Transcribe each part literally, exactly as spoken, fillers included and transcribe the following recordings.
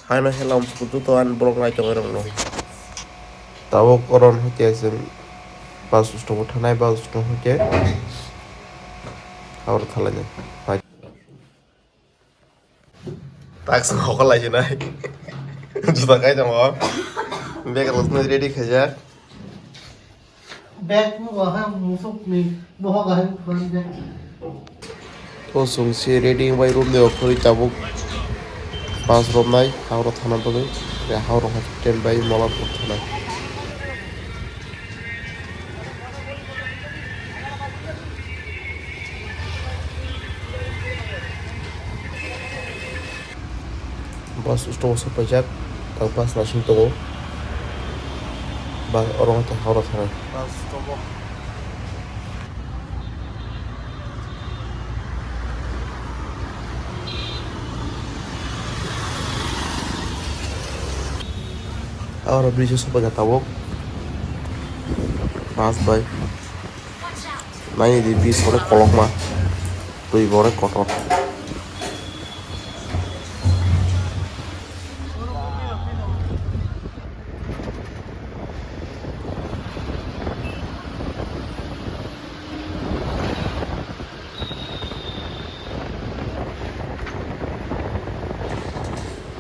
Haino helam sukutu to an borok nai tongwi rokno. Tabuk koron hoite chwng bus stop o thanai, bus stop hoite Howrah thalainai. Tax hokol lai sinai. Juta kai tongo. Bag rok ready khaijak. Bag no waha musuk ni boha gahai kuan bag. To sung si ready bai room de okhori tabuk. Bus romnai Howrah thana bagwi. Howrah hospital bai Molapur thana. Bus stop o sopaijak, tang bus naising tongo. Bus oro haikhe Howrah thanai. Bus stop o. Howrah bridge o sopaijak tabuk. Bus bai. Naini di bridge onek kolokma. Twi bo onek kotor.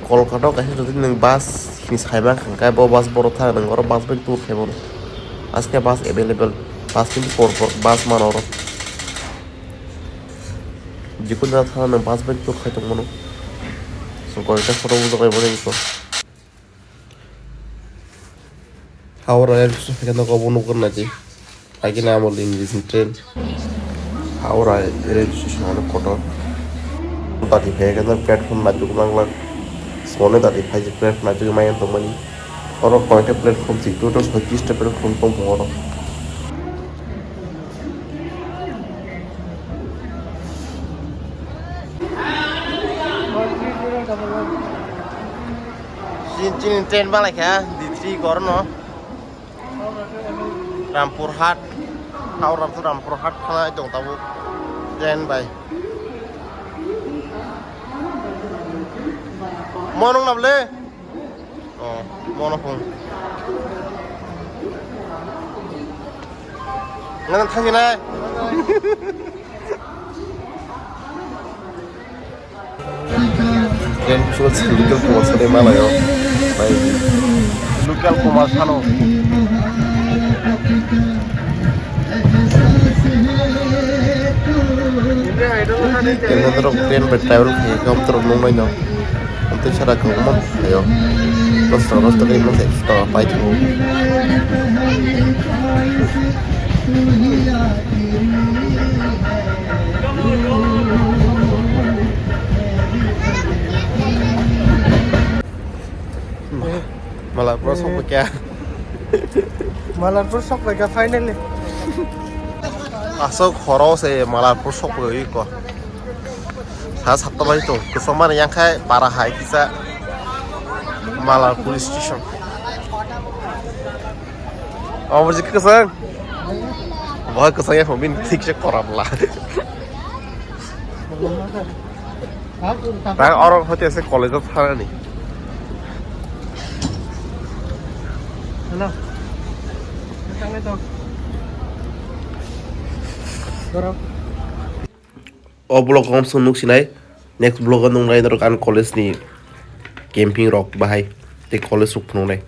Kolkata o kaisa jodi nwng bus hini saimang kha, hwnkhe bo bus borok thang, nwng oro bus bai tour khaimano. Aske bus available, bus minute por por bus mano oro. Jikun jaga thangna nwng bus bai tour khai tongmano. Chwng koyekta photo bujak bai mano eko. Howrah rail station khe nogo bo nukgwi naidi. Agini amolni English ni train. Howrah rail station onek kotor. Dati phai khe no platform naitugwi manglak. Songni dati phai je platform naitugwi manya tongmani. Oro koyekta platform si, total soitrish ta platform tong tongo oro. Chini, chini train balaikha, D three korno. Rampurhat, Howrah to Rampurhat thanai tong tabuk train bai. Mo nung nabole? Oh, mono phung. Nang thangsinai. Train bisingo local commerce sani malayo. Local commerce sano. Train bai travel khaikhe amtwrok nuknai no. Amtwi sara kwbangma phaio. Dos taka, dos taka, imo se ekso taka pai thango. Malarpur sokphaikha. Malarpur sokphaikha finally. Aswk horo se Malarpur sokphaiwi ko. Sa satta bai tong, kwchangma ni yang khai para hai kisa Malarpur station. Omo je kwchang. Bo kwchang ya phobin thik se koram la. Tang oro hoite se college o thangani. Hello. Thangwi tong. Borok. O vlog o hamsung nuk sinai, next vlog o nung nai norok ang college ni camping rok bahai tei college rok phunuk nai.